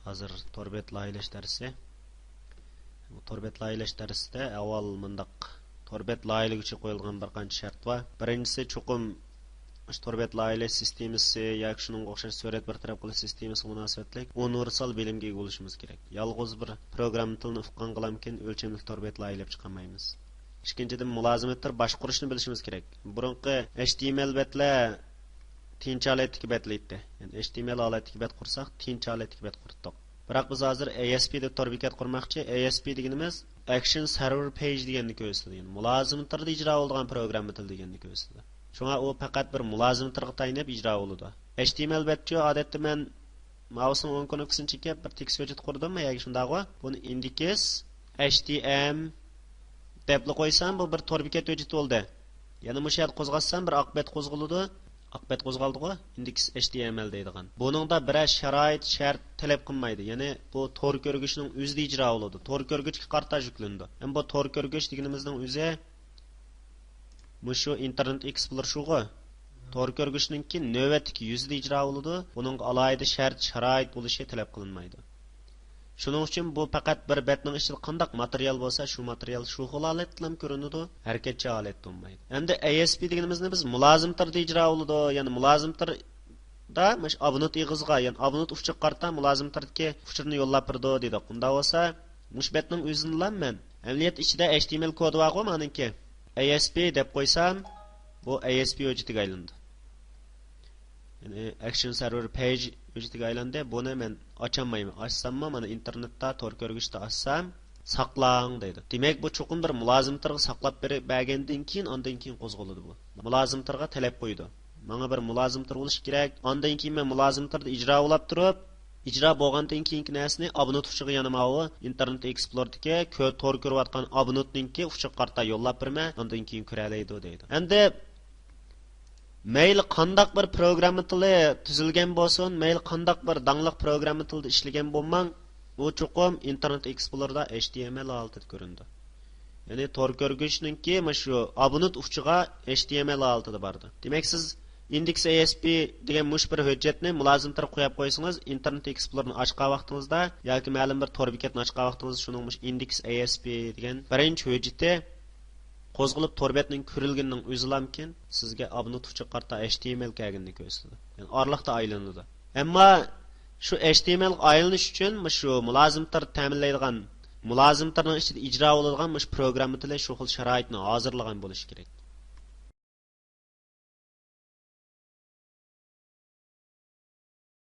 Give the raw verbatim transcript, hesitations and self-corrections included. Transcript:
ھازىر تور بەت لايىھىلەش دەرسى. بۇ تور بەت لايىھىلەش دەرسىدە ئاۋۋال مۇنداق تور بەت لايىھىلىگۈچى قويۇلغان بىر قانچە شەرت بار. بىرىنچىسى، چوقۇم شۇ تور بەت لايىھىلەش سىستېمىسى ياكى شۇنىڭغا ئوخشاش سۈرەت بىر تەرەپ قىلىش سىستېمىسىغا مۇناسىۋەتلىك ئۇنىۋېرسال بىلىمگە ئىگە بولۇشىمىز كېرەك. يالغۇز بىر پروگرامما تىلىنى ئۇققان قىلامكىن ئۆلچەملىك تور بەت لايىھىلەپ چىقالمايمىز. ئىككىنچىدىن، مۇلازىمەتلەر باشقۇرۇشنى بىلىشىمىز كېرەك. بۇرۇنقى ئېچ تى ئېم ئېل بەتلەر تىنچ ھالەتتىكى بەتلەر ئىدى. يەنى ئېچ تى ئېم ئېل ھالەتتىكى بەت قۇرساق، تىنچ ھالەتتىكى بەت قۇرۇتتۇق. بىراق بىز ھازىر ئەي ئېس پى دەپ تور بېكەت قۇرماقچى. ئەي ئېس پى دېگىنىمىز ئەكشن سېرۋېر پەيج دېگەننى كۆرسىتىدۇ. يەنى مۇلازىمە تىلدا ئىجرا بولىدىغان پروگرامما تىلى دېگەننى كۆرسىتىدۇ. شۇڭا ئۇ پەقەت بىر مۇلازىمە تىلغا تايىنىپ ئىجرا بولىدۇ. ئېچ تى ئېم ئېل بەتچۇ ئادەتتە مەن ماۋۇسنىڭ ئون كۇنۇپكىسىنى چېكىپ بىر تېكىست ھۆججەت قۇردۇم ياكى شۇنداقغۇ. بۇنى ئىندېكس ئېچ تى ئېم دەپلا قويسام، بۇ بىر تور بېكەت ھۆججىتى بولدى. يەنە مۇشۇ يەردە قوزغاتسام، بىر ئاق بەت قوزغىلىدۇ. ئاق بەت قوزغالدىغۇ، ئىندېكس ئېچ تى ئېم ئېل دەيدىغان. بۇنىڭدا بىرەر شارائىت، شەرت تەلەپ قىلمايدۇ. يەنى بۇ تور كۆرگۈچنىڭ ئۆزىدە ئىجرا بولىدۇ. تور كۆرگۈچكە قارىتا يۈكلىنىدۇ. ھەم بۇ تور كۆرگۈچ دېگىنىمىزنىڭ ئۆزى مۇشۇ ئىنتېرنېت ئېكسپلور شۇغۇ. تور كۆرگۈچنىڭكى نۆۋەتتىكى يۈزىدە ئىجرا بولىدۇ. بۇنىڭغا ئالاھىدە شەرت، شارائىت بولۇشى تەلەپ قىلىنمايدۇ. شۇنىڭ ئۈچۈن بۇ پەقەت بىر بەتنىڭ ئىچىدە قانداق ماتېرىيال بولسا، شۇ ماتېرىيال شۇ خىل ھالەتتىلا كۆرۈنىدۇ، ھەرىكەتچان ھالەتتە بولمايدۇ. ئەمدى ئەي ئېس پى دېگىنىمىزنى بىز مۇلازىمە تىلدا ئىجرا بولىدۇ، يەنى مۇلازىمە تىلدا مۇشۇ ئابونت ئېغىزىغا، يەنى ئابونت ئۇچىغا قارىتا مۇلازىمە تىلدىكى ئۇچۇرنى يوللاپ بېرىدۇ دېدۇق. ئۇنداق بولسا، مۇشۇ بەتنىڭ ئۆزىنىلا مەن ئەمەلىيەت ئىچىدە ئېچ تى ئېم ئېل كودى بارغۇ مانىڭكى. ئەي ئېس پى دەپ قويسام، بۇ ئەي ئېس پى ھۆججىتىگە ئايلىنىدۇ. يەنى ئەكشن سېرۋېر پەيج ھۆججىتىگە ئايلاندى. بۇنى مەن ئاچالمايمەن. ئاچساممۇ، مانا ئىنتېرنېتتا، تور كۆرگۈچتە ئاچسام، ساقلاڭ دەيدۇ. دېمەك، بۇ چوقۇم بىر مۇلازىمە تىلغا ساقلاپ بېرىپ بەرگەندىن كېيىن، ئاندىن كېيىن قوزغىلىدۇ بۇ. مۇلازىمە تىلغا تەلەپ قويىدۇ. ماڭا بىر مۇلازىمە تىل بولۇشى كېرەك. ئاندىن كېيىن مەن مۇلازىمە تىلدا ئىجرا بولاپ تۇرۇپ، ئىجرا بولغاندىن كېيىنكى نەرسىنى ئابونت ئۇچىغا، يەنە ماۋۇ ئىنتېرنېت ئېكسپلورېردىكى كۆ-، تور كۆرۈۋاتقان ئابونتنىڭكى ئۇچىغا قارىتا يوللاپ بېرىمەن، ئاندىن كېيىن كۆرەلەيدۇ دەيدۇ. ئەمدى مەيلى قانداق بىر پروگرامما تىلى تۈزۈلگەن بولسۇن، مەيلى قانداق بىر داڭلىق پروگرامما تىلىدا ئىشلىگەن بولماڭ، ئۇ چوقۇم ئىنتېرنېت ئېكسپلورېردا ئېچ تى ئېم ئېل ھالىتىدە كۆرۈنىدۇ. يەنى تور كۆرگۈچنىڭكى مۇشۇ ئابونت ئۇچىغا ئېچ تى ئېم ئېل ھالىتىدە بارىدۇ. دېمەك، سىز ئىندېكس ئەي ئېس پى دېگەن مۇشۇ بىر ھۆججەتنى مۇلازىمە تىلغا قويۇپ قويسىڭىز، ئىنتېرنېت ئېكسپلورېرنى ئاچقان ۋاقتىڭىزدا ياكى مەلۇم بىر تور بېكەتنى ئاچقان ۋاقتىڭىزدا، شۇنىڭ مۇشۇ ئىندېكس ئەي ئېس پى دېگەن بىرىنچى ھۆججىتى قوزغىلىپ، تور بەتنىڭ كۆرۈلگىنىنىڭ ئۆزىلامكىن سىزگە ئابونت ئۇچىغا قارىتا ئېچ تى ئېم ئېل كەلگىنىنى كۆرسىتىدۇ. يەنى ئارىلىقتا ئايلىنىدۇ. ئەمما شۇ ئېچ تى ئېم ئېلغا ئايلىنىش ئۈچۈن مۇشۇ مۇلازىمە تىلى تەمىنلەيدىغان، مۇلازىمە تىلىنىڭ ئىچىدە ئىجرا بولىدىغان مۇشۇ پروگرامما تىلى شۇ خىل شارائىتنى ھازىرلىغان بولۇشى كېرەك.